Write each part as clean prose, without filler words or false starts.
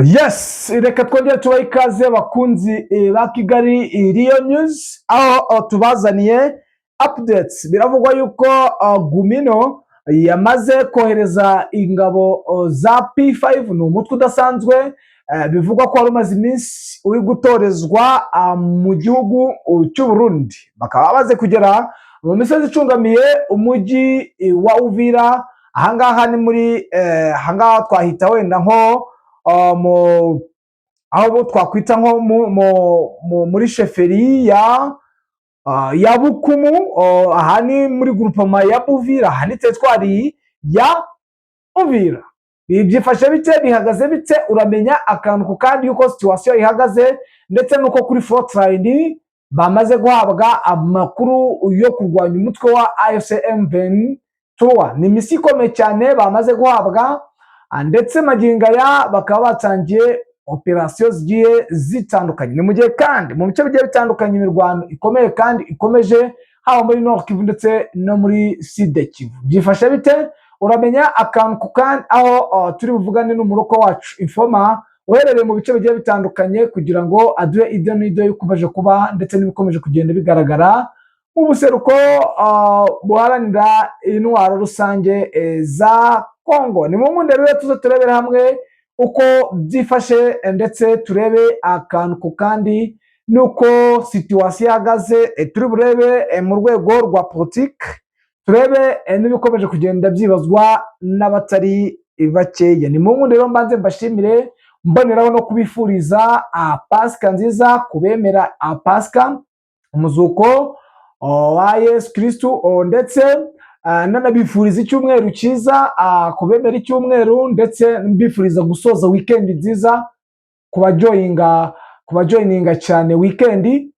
Yes, reka twongere tubahe ikaze, bakunzi ba Kigali Riyo News, aho tubazaniye updates. Biravugwa yuko Gumino yamaze kohereza ingabo za P5. Ni umutwe udasanzwe, bivugwa ko wari umaze iminsi uri gutorezwa mu gihugu cy'u Burundi, bakaba bamaze kugera mu misozi icungamiye umujyi wa Uvira. Ahangaha ni muri ahangaha twahita wenda nko mu aho twakwita nko muri chefferie ya Bukumu. Aha ni muri groupement ya Buvira, aha ni territoire ya Uvira. Ibi byifashe bite? Bihagaze bite? Uramenya akantu ku kandi yuko situation ihagaze, ndetse n'uko kuri frontline bamaze guhabwa amakuru yo kurwanya umutwe wa AFC M23. Ni mission ikomeye cyane bamaze guhabwa, ndetse magingo aya bakaba batangiye operasiyo zigiye zitandukanye. Ni mu gihe kandi mu bice bigiye bitandukanye imirwano ikomeye kandi ikomeje, haba muri Nord Kivu ndetse no muri Sud Kivu. Byifashe bite? Uramenya akantu ku kandi, aho turi buvugane n'umuroko wacu informer uherereye mu bice bigiye bitandukanye, kugira ngo aduhe ido n'ido y'ukomeje kuba ndetse n'ibikomeje kugenda bigaragara mu buseruko buharanira intwaro rusange za Kongo. Ni mu nkunde rero tuze turebere hamwe uko byifashe, ndetse turebe akantu ku kandi n'uko situation ihagaze. Turi burebe mu rwego rwa politiki, turebe n'ibikomeje kugenda byibazwa n'abatari bakeya. Ni mu nkunde rero mbanze mbashimire, mboneraho no kubifuriza Pasika nziza kubemera Pasika, umuzuko wa Yesu Kirisitu, ndetse nanabifuriza icyumweru cyiza kubemera icyumweru, ndetse mbifuriza gusoza weekend nziza kubajoyininga cyane weekend.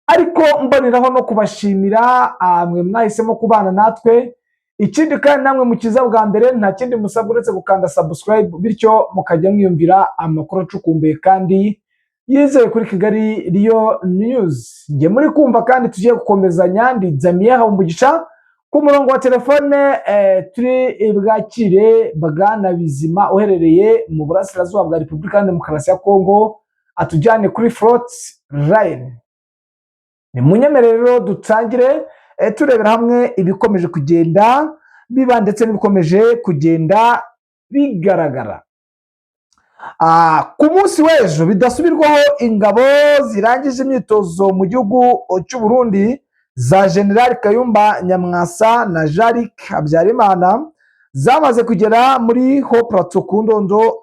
Ariko mboneraho no kubashimira mwe mwahisemo kubana natwe. Ikindi kandi, namwe mukiza bwa mbere, nta kindi musabwa uretse gukanda subscribe, bityo mukajya mwiyumvira amakuru acukumbuye kandi yizewe kuri Kigali Riyo News. Njye muri kumva kandi tugiye gukomezanya ndi Damien Habumugisha. Ku murongo wa telefone turi bwakire Bwana Bizima uherereye mu burasirazuba bwa Repubulika ya Demokarasi ya Kongo, atujyane kuri front line. Ni munyemerere rero dutangire turebera hamwe ibikomeje kugenda biba ndetse n'ibikomeje kugenda bigaragara. Ku munsi w'ejo, bidasubirwaho, ingabo zirangije imyitozo mu gihugu cy'u Burundi za General Kayumba Nyamwasa na Jean Habyarimana zamaze kugera muri Haut Plateau ku Ndondo,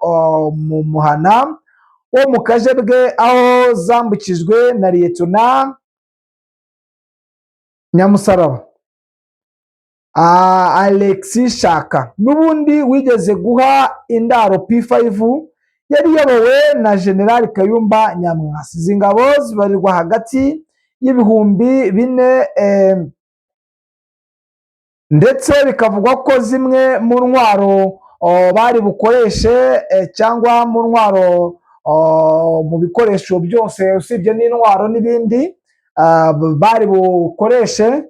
mu muhana wo mu Kajebwe, aho zambukijwe na Liyetona Nyamusaraba Alexis Shaka, n'ubundi wigeze guha indaro P5 yari iyobowe na General Kayumba Nyamwasa. Izi ngabo zibarirwa hagati y'ibihumbi 4, ndetse bikavugwa ko zimwe mu ntwaro bari bukoreshe cyangwa mu ntwaro, mu bikoresho byose usibye n'intwaro n'ibindi bari bukoreshe,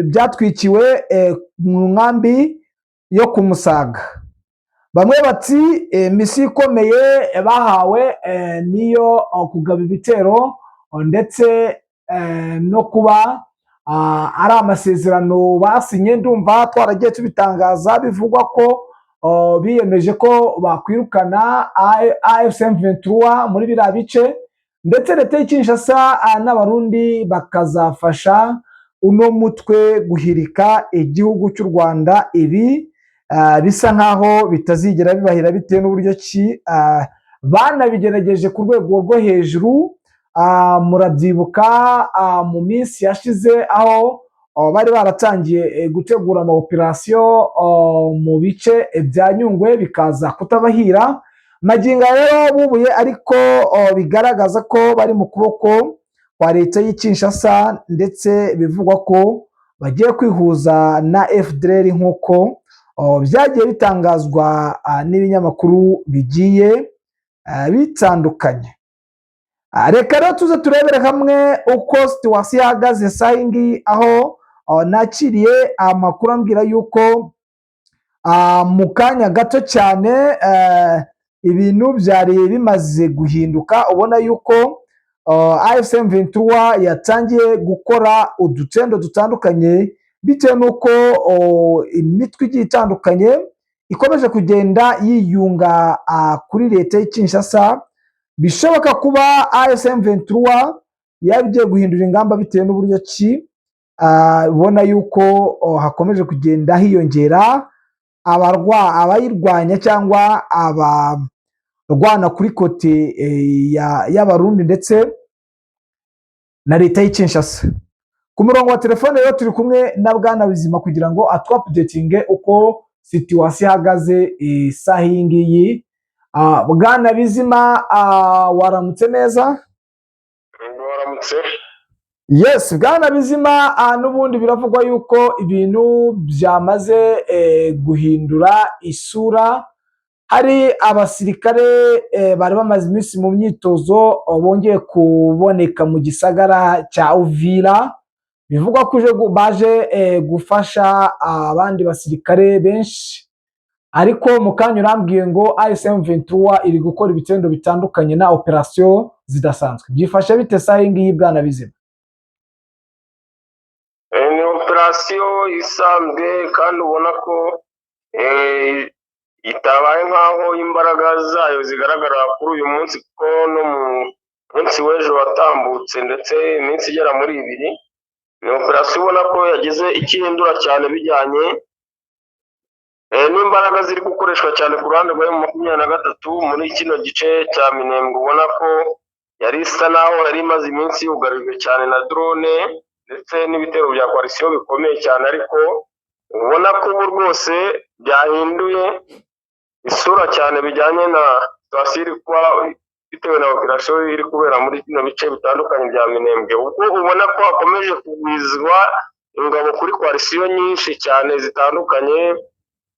byatwikiwe mu nkambi yo ku Musaga. Bamwe bati mission ikomeye bahawe niyo kugaba ibitero, ndetse no kuba ari amasezerano basinye. Ndumva twaragiye tubitangaza, bivugwa ko biyemeje ko bakwirukana AFC M23 muri biriya bice, ndetse leta y'i Kinshasa n'Abarundi bakazafasha uno mutwe guhirika igihugu cy'u Rwanda. Ibi bisa nkaho bitazigera bibahira, bitewe n'uburyo ki banabigerageje ku rwego rwo hejuru. Murabyibuka mu minsi yashize aho bari baratangiye gutegura ama operasiyo mu bice bya Nyungwe, bikaza kutabahira. Magingo aya rero bubuye, ariko bigaragaza ko bari mu kuboko kwa leta y'i Kinshasa, ndetse bivugwa ko bagiye kwihuza na FDLR, nk'uko byagiye bitangazwa n'ibinyamakuru bigiye bitandukanye. Reka rero tuze turebere hamwe uko situation ihagaze saa iyi ngiyi, aho nakiriye amakuru ambwira yuko mu kanya gato cyane ibintu byari bimaze guhinduka, ubona yuko AFC M23 yatangiye gukora udutendo dutandukanye bitewe n'uko imitwe igiye itandukanye ikomeje kugenda yiyunga kuri leta y'i Kinshasa. Bishoboka kuba AFC M23 yaba igiye guhindura ingamba bitewe n'uburyo ki ubona yuko hakomeje kugenda hiyongera abayirwanya cyangwa abarwana kuri côté y'Abarundi ndetse na leta y'i Kinshasa. Ku murongo wa telefone rero turi kumwe na Bwana Bizima kugira ngo atwupdatinge uko situation ihagaze isaha iyi ngiyi. Bwana Bizima, waramutse neza? Waramutse. Yes, Bwana Bizima, n'ubundi biravugwa yuko ibintu byamaze guhindura isura. Hari abasirikare bari bamaze iminsi mu myitozo bongeye kuboneka mu gisagara cya Uvira. Bivugwa ko baje gufasha abandi basirikare benshi, ariko mu kanya urambwiye ngo AFC M23 iri gukora ibitendo bitandukanye na operasiyo zidasanzwe. Byifashe bite saha iyi ngiyi, Bwana Bizima? Ni operasiyo isanzwe kandi ubona ko itabaye nk'aho imbaraga zayo zigaragara kuri uyu munsi, kuko no mu munsi w'ejo watambutse ndetse iminsi igera muri 2, ni operasiyo ubona ko yagize icyo ihindura cyane bijyanye n'imbaraga ziri gukoreshwa cyane ku ruhande rwa M23 muri kino gice cya Minembwe, ubona ko yari isa naho yari imaze iminsi yugarijwe cyane na drone ndetse n'ibitero bya coalition bikomeye cyane, ariko ubona ko ubu rwose byahinduye isura cyane bijyanye na situation iri kuba bitewe na operasiyo iri kubera muri bino bice bitandukanye bya Minembwe, ubwo ubona ko hakomeje kugwizwa ingabo kuri coalition nyinshi cyane zitandukanye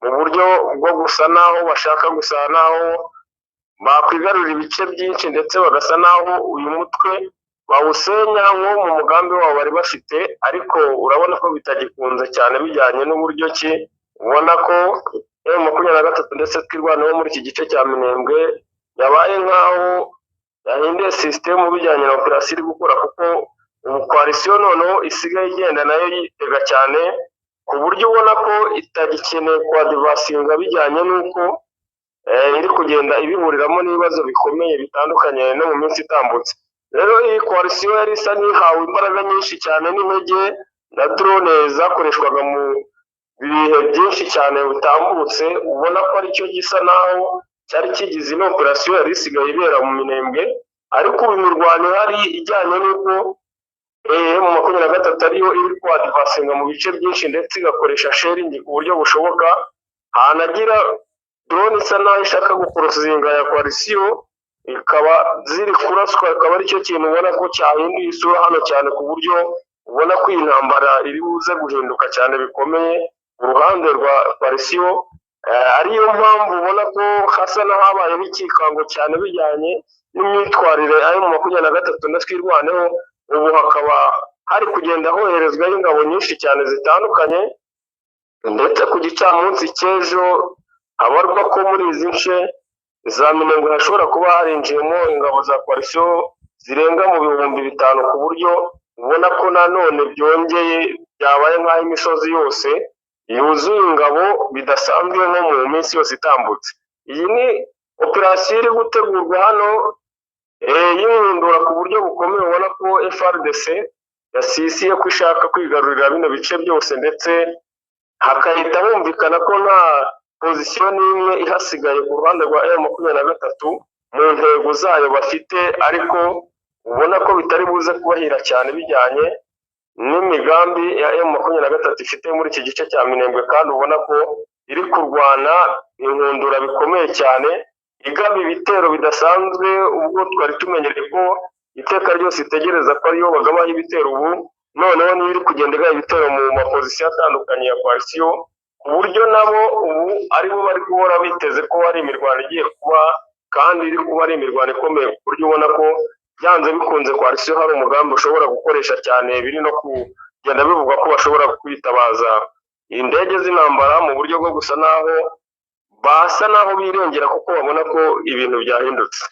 mu buryo bwo gusa naho bashaka gusa naho bakwigarurira ibice byinshi, ndetse bagasa naho uyu mutwe bawusenya nko mu mugambi wabo bari bafite. Ariko urabona ko bitagikunze cyane bijyanye n'uburyo ki ubona ko M23 ndetse Twirwaneho muri iki gice cya Minembwe yabaye nk'aho yahinduye sisitemu bijyanye na operasiyo iri gukora, kuko ubu coalition noneho isigaye igenda nayo yitega cyane ku buryo ubona ko itagikeneye kwadvancinga bijyanye n'uko iri kugenda ibihuriramo n'ibibazo bikomeye bitandukanye no mu minsi itambutse. Rero iyi coalition yari isa n'ihawe imbaraga nyinshi cyane n'intege na drone zakoreshwaga mu bihe byinshi cyane bitambutse, ubona ko aricyo gisa naho cyari kigize ino operasiyo yari isigaye ibera mu Minembwe. Ariko ubu imirwano ihari ijyanye n'uko M23 ariyo iri kwadvancinga mu bice byinshi ndetse igakoresha shelling ku buryo bushoboka, hanagira drone isa naho ishaka gucrossinga ya coalition ikaba ziri kuraswa, akaba aricyo kintu ubona ko cyahinduye isura hano cyane, ku buryo ubona ko iyi ntambara iri buze guhinduka cyane bikomeye ku ruhande rwa coalition, ariyo mpamvu ubona ko hasa n'ahabayeho ikikango cyane bijyanye n'imyitwarire ayo mu 23 na Twirwaneho. Ubu hakaba hari kugenda hoherezwaho ingabo nyinshi cyane zitandukanye, ndetse ku gicamunsi cy'ejo habarwa ko muri izi nce za Minembwe hashobora kuba harinjiyemo ingabo za coalition zirenga mu 5000, ku buryo ubona ko nanone byongeye byabaye nk'aho imisozi yose yuzuye ingabo bidasanzwe nko mu minsi yose itambutse. Iyi ni operasiyo iri gutegurwa hano y'inkundura ku buryo bukomeye, ubona ko FARDC yasisiye ko ishaka kwigarurira bino bice byose, ndetse hakahita humvikana ko nta position n'imwe ihasigaye ku ruhande rwa M23 mu ntego zayo bafite, ariko ubona ko bitari buze kubahira cyane bijyanye n'imigambi ya M23 ifite muri iki gice cya Minembwe, kandi ubona ko iri kurwana inkundura bikomeye cyane igaba ibitero bidasanzwe. Ubwo twari tumenyereye ko iteka ryose itegereza ko ariyo bagabaho ibitero, ubu noneho niyo iri kugenda igaba ibitero mu maposition atandukanye ya coalition, ku buryo nabo ubu aribo bari guhora biteze ko hari imirwano igiye kuba, kandi iri kuba ari imirwano ikomeye, ku buryo ubona ko byanze bikunze coalition hari umugambi ushobora gukoresha cyane. Biri no kugenda bivugwa ko bashobora kwitabaza indege z'intambara mu buryo bwo gusa naho Basa naho birengera kuko babona ko ibintu byahindutse.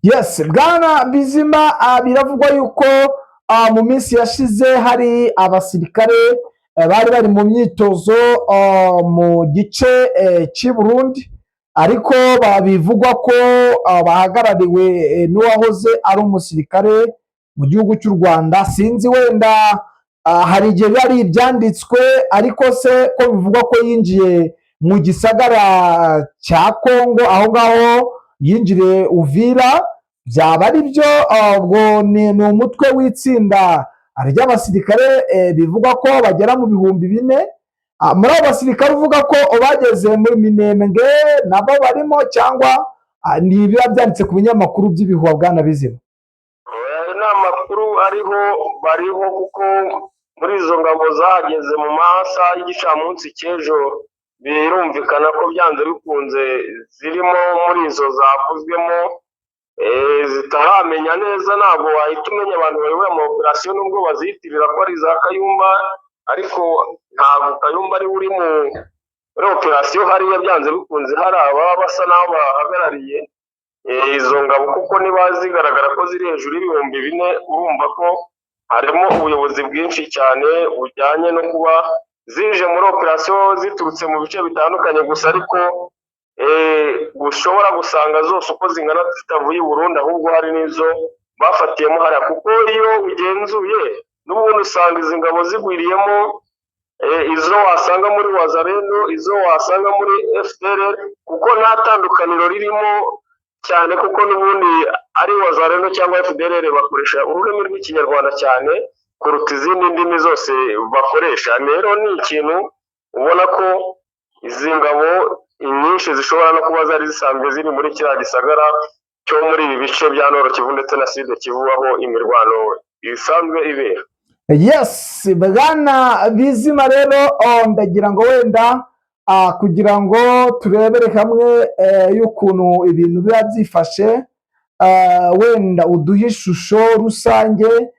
Yes, bwana Bizima, biravugwa yuko mu minsi yashize hari abasirikare bari bari mu myitozo mu gice cy'i Burundi, ariko bivugwa ko bahagarariwe n'uwahoze ari umusirikare mu gihugu cy'u Rwanda. Sinzi wenda hari igihe byari ibyanditswe, ariko se ko bivugwa ko yinjiye mu gisagara cya Kongo, aho ngaho yinjiriye Uvira, byaba ari byo? Ubwo ni umutwe w'itsinda ry'abasirikare bivugwa ko bagera mu 4000. Muri abo basirikare uvuga ko bageze muri Minembwe, nabo barimo, cyangwa ni ibiba byanditse ku binyamakuru by'ibihuha, bwana Bizima? Ayo ni amakuru ariho, bariho, kuko muri izo ngabo zahageze mu masaha y'igicamunsi cy'ejo, birumvikana ko byanze bikunze zirimo muri izo zavuzwemo zitaramenya neza. Ntabwo wahita umenya abantu bayoboye ama operasiyo, nubwo baziyitirira ko ari iza Kayumba, ariko ntabwo Kayumba ari we uri muri operasiyo hariya. Byanze bikunze hari ababa basa n'aho bahagarariye izo ngabo, kuko niba zigaragara ko ziri hejuru y'4000, urumva ko harimo ubuyobozi bwinshi cyane bujyanye no kuba zije muri operasiyo ziturutse mu bice bitandukanye gusa, ariko ushobora gusanga zose uko zingana zitavuye i Burundi, ahubwo hari n'izo bafatiyemo hariya, kuko iyo ugenzuye n'ubundi usanga izi ngabo zigwiriyemo izo wasanga muri Wazalendo, izo wasanga muri FDLR, kuko nta tandukaniro ririmo cyane, kuko n'ubundi ari Wazalendo cyangwa FDLR bakoresha ururimi rw'Ikinyarwanda cyane kuruta izindi ndimi zose bakoresha. Rero ni ikintu ubona ko izi ngabo inyinshi zishobora no kuba zari zisanzwe ziri muri kiriya gisagara cyo muri ibi bice bya Nord Kivu ndetse na Sud Kivu, aho imirwano isanzwe ibera. Yes, bwana Bizima, rero ndagira ngo wenda kugira ngo turebere hamwe y'ukuntu ibintu biba byifashe, wenda uduhe ishusho rusange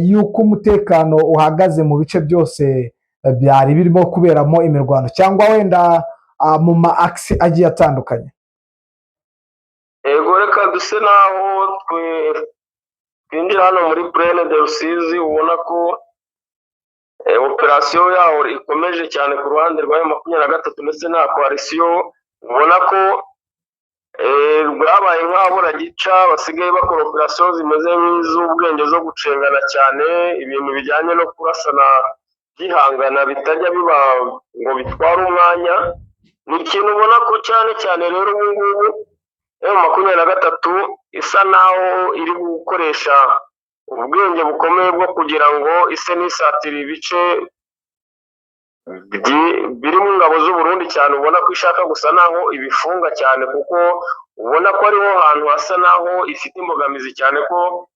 y'uko umutekano uhagaze mu bice byose byari birimo kuberamo imirwano, cyangwa wenda mu ma axes agiye atandukanye. Yego, reka duse naho twinjira hano muri Plaine de Rusizi. Ubona ko operasiyo yaho ikomeje cyane ku ruhande rwa M23 ndetse na coalition. Ubona ko bwabaye nk'aburagica, basigaye bakora operasiyo zimeze nk'iz'ubwenge zo gucengana cyane, ibintu bijyanye no kurasana byihangana bitajya biba ngo bitware umwanya. Ni ikintu ubona ko cyane cyane rero ubu ngubu M23 isa naho iri gukoresha ubwenge bukomeye bwo kugira ngo ise n'isatira ibice birimo ingabo z'u Burundi cyane. Ubona ko ishaka gusa naho ibifunga cyane, kuko ubona ko ariho hantu hasa naho ifite imbogamizi cyane, ko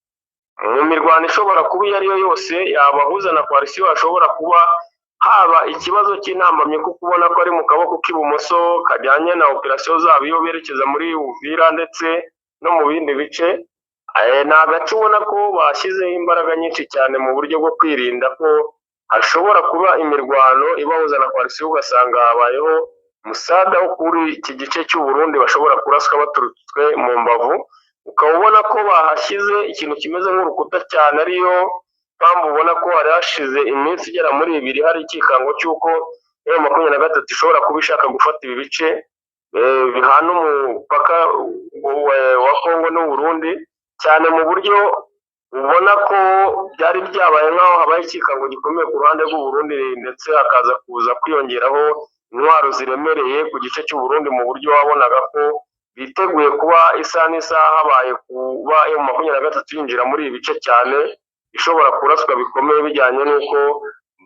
mu mirwano ishobora kuba iyo ari yo yose yabahuza na coalition hashobora kuba haba ikibazo cy'intambamyi, kuko ubona ko ari mu kaboko k'ibumoso kajyanye na operasiyo zabo iyo berekeza muri Uvira ndetse no mu bindi bice. Ni agace ubona ko bashyizeho imbaraga nyinshi cyane mu buryo bwo kwirinda ko hashobora kuba imirwano ibahuza na coalition, ugasanga habayeho umusada wo kuri iki gice cy'u Burundi bashobora kuraswa baturutse mu mbavu. Ukaba ubona ko bahashyize ikintu kimeze nk'urukuta cyane, ariyo mpamvu ubona ko hari hashize iminsi igera muri 2 hari ikikango cy'uko M23 ishobora kuba ishaka gufata ibi bice bihana umupaka wa Kongo n'u Burundi cyane, mu buryo ubona ko byari byabaye nk'aho habaye ikikango gikomeye ku ruhande rw'u Burundi, ndetse hakaza kuza kwiyongeraho intwaro ziremereye ku gice cy'u Burundi, mu buryo wabonaga ko biteguye kuba isaha n'isaha habaye kuba M23 yinjira muri ibi bice cyane ishobora kuraswa bikomeye, bijyanye n'uko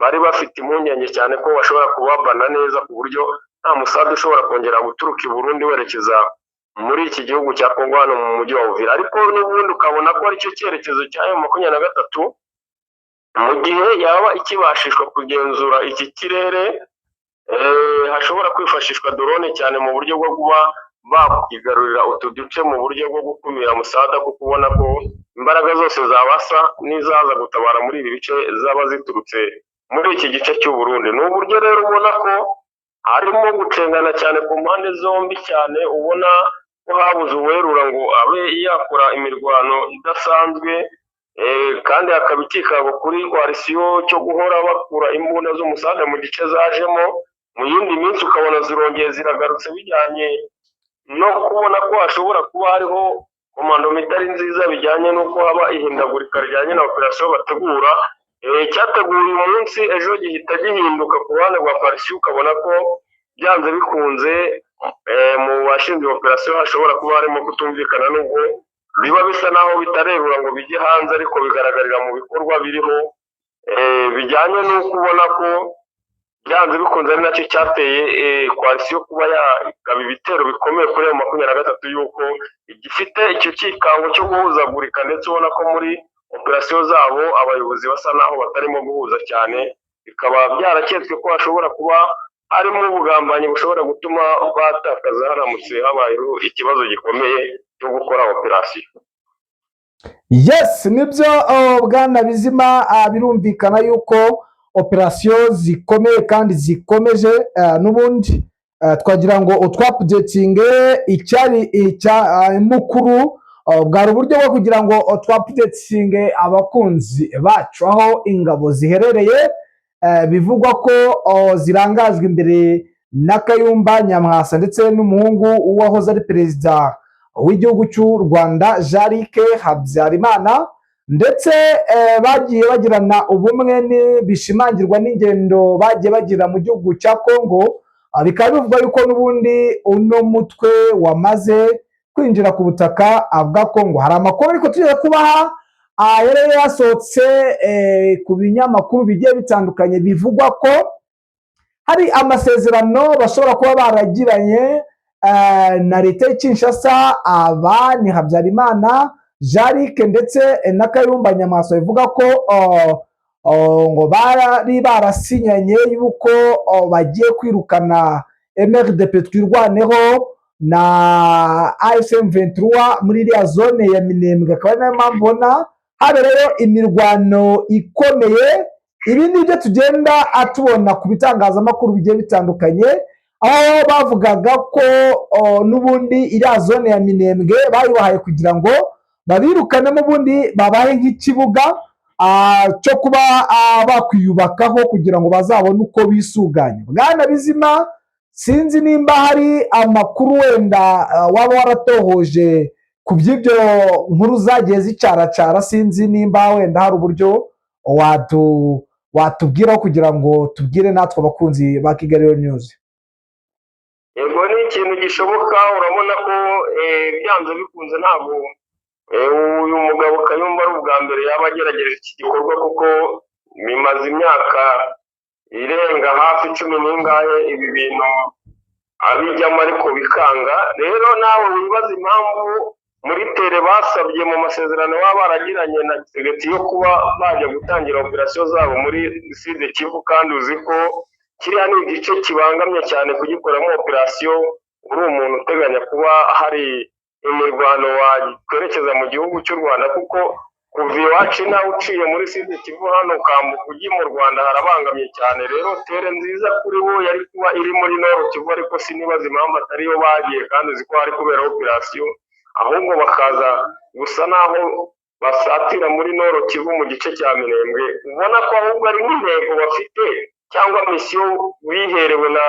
bari bafite impungenge cyane ko bashobora kubabana neza ku buryo nta musada ushobora kongera guturuka i Burundi werekeza muri iki gihugu cya Kongo hano mu mujyi wa Uvira. Ariko n'ubundi ukabona ko aricyo cyerekezo cya M23 mu gihe yaba ikibashishwa kugenzura iki kirere, hashobora kwifashishwa drone cyane mu buryo bwo kuba bakwigarurira utu duce mu buryo bwo gukumira musada, kuko ubona ko imbaraga zose zabasa n'izaza gutabara muri ibi bice zaba ziturutse muri iki gice cy'u Burundi. Ni uburyo rero ubona ko Harimo gucengana cyane ku mpande zombi cyane, ubona ko habuze uwerura ngo abe yakora imirwano idasanzwe, kandi hakaba ikikango kuri coalition cyo guhora bakura imbunda z'umusada mu gice zajemo, mu yindi minsi ukabona zirongeye ziragarutse, bijyanye no kubona ko hashobora kuba hariho commandement itari nziza, bijyanye n'uko haba ihindagurika rijyanye na operation bategura. Icyateguwe uyu munsi ejo gihita gihinduka ku ruhande rwa coalition, ukabona ko byanze bikunze mu bashinzwe operation hashobora kuba harimo kutumvikana, nubwo biba bisa naho bitarerura ngo bijye hanze, ariko bigaragarira mu bikorwa biriho, bijyanye n'uko ubona ko byanze bikunze ari nacyo cyateye coalition kuba yagaba ibitero bikomeye kuri M23, yuko igifite icyo cyikango cyo guhuzagurika, ndetse ubona ko muri operation zabo abayobozi basa naho batarimo guhuza cyane, bikaba byaraketswe ko hashobora kuba harimo ubugambanyi bushobora gutuma batakaza haramutse habayeho ikibazo gikomeye cyo gukora operation. Yes, nibyo, bwana Bizima, birumvikana yuko operation zikomeye kandi zikomeje. N'ubundi twagira ngo utwaupdatinge icyari icya mukuru, bwari uburyo bwo kugira ngo twaupdatinge abakunzi bacu aho ingabo ziherereye, bivugwa ko zirangajwe imbere na Kayumba Nyamwasa ndetse n'umuhungu wahoze ari perezida w'igihugu cy'u Rwanda, Jean-Luc Habyarimana, ndetse bagiye bagirana ubumwe bishimangirwa n'ingendo bagiye bagira mu gihugu cya Congo. Bikaba bivugwa yuko n'ubundi uno mutwe wamaze kwinjira ku butaka bwa Congo. Hari amakuru ariko tugiye kubaha, yari yasohotse ku binyamakuru bigiye bitandukanye, bivugwa ko hari amasezerano bashobora kuba baragiranye na leta y'i Kinshasa. Aba ni Habyarimana Jean-Luc ndetse na Kayumba Nyamwasa, bivuga ko ngo bari barasinyanye yuko bagiye kwirukana MRDP Twirwaneho na AFC M23 muri iriya zone ya Minembwe, akaba ari nayo mpamvu ubona habereyo imirwano ikomeye. Ibi ni byo tugenda tubona ku bitangazamakuru bigiye bitandukanye, aho bavugaga ko n'ubundi iriya zone ya Minembwe bayibahaye kugira ngo babirukanemo, ubundi babahe nk'ikibuga cyo kuba bakwiyubakaho kugira ngo bazabone uko bisuganya. Bwana Bizima, sinzi nimba hari amakuru wenda waba waratohoje ku by'ibyo nkuru zagiye zicaracara, sinzi nimba wenda hari uburyo watubwiraho kugira ngo tubwire natwe abakunzi ba Kigali News. Yego, ni ikintu gishoboka. Urabona ko byanze bikunze ntabwo uyu mugabo Kayumba ari ubwa mbere yaba agerageje iki gikorwa, kuko bimaze imyaka irenga hafi cumi n'ingahe ibi bintu abijyamo ariko bikanga. Rero nawe wibaza impamvu muri terrain basabye mu masezerano baba baragiranye na Tshisekedi yo kuba bajya gutangira operation zabo muri Sud Kivu, kandi uzi ko kiriya ni igice kibangamye cyane kugikoramo operation uri umuntu uteganya kuba hari imirwano wakwerekeza mu gihugu cy'u Rwanda, kuko kuva iwacu nawe uciye muri Sud Kivu hano ukambuka ujya mu Rwanda harabangamye cyane. Rero terrain nziza kuri bo yari kuba iri muri Nord Kivu, ariko sinibaza impamvu atariyo bagiye kandi uzi ko hari kubera operation, ahubwo bakaza gusa naho basatira muri Nord Kivu mu gice cya Minembwe, ubona ko ahubwo ari nk'intego bafite cyangwa mission biherewe na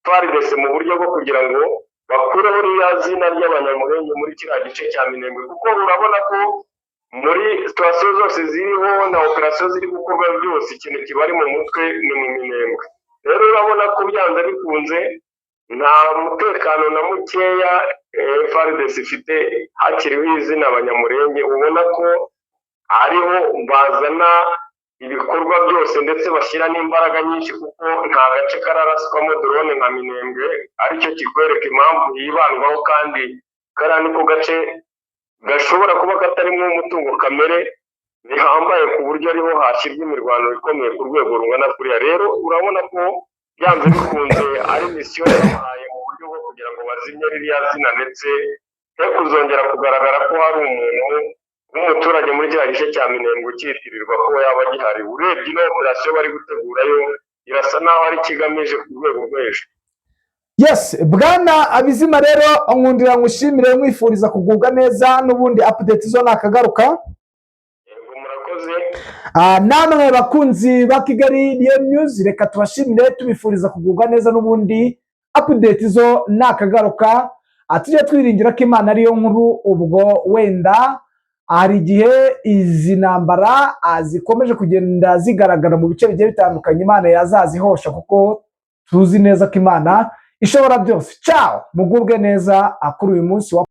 FARDC mu buryo bwo kugira ngo bakureho ririya zina ry'Abanyamulenge muri kiriya gice cya Minembwe, kuko urabona ko muri situation zose ziriho na operation ziri gukorwa byose, ikintu kibari mu mutwe ni mu Minembwe. Rero urabona ko byanze bikunze nta mutekano na mukeya FARDC ifite hakiriho izina Abanyamurenge, ubona ko ariho bazana ibikorwa byose ndetse bashyira n'imbaraga nyinshi, kuko nta gace kararaswamo drone nka Minembwe, aricyo kikwereka impamvu yibandwaho, kandi kariya niko gace gashobora kuba katarimo umutungo kamere bihambaye ku buryo ariho hashyirwa imirwano ikomeye ku rwego rungana kuriya. Rero urabona ko byanze bikunze ari mission yabahaye mu buryo bwo kugira ngo bazimye ririya zina, ndetse he kuzongera kugaragara ko hari umuntu w'umuturage muri kiriya gice cya Minembwe ukitirirwa ko yaba agihari. Urebye ino operation bari gutegurayo irasa naho ari ikigamije ku rwego rwo hejuru. Yes, bwana Abizima, rero nkundira ngushimire, nkwifuriza kugubwa neza, n'ubundi update zo nakagaruka. Yego, murakoze. Namwe bakunzi ba Kigali Lion News, reka tubashimire tubifuriza kugubwa neza, n'ubundi update zo nakagaruka. Tujye twiringira ko Imana ariyo nkuru. Ubwo wenda hari igihe izi ntambara zikomeje kugenda zigaragara mu bice bigiye bitandukanye, Imana yazazihosha, kuko tuzi neza ko Imana ishobora byose. Ciao, mugubwe neza kuri uyu munsi wa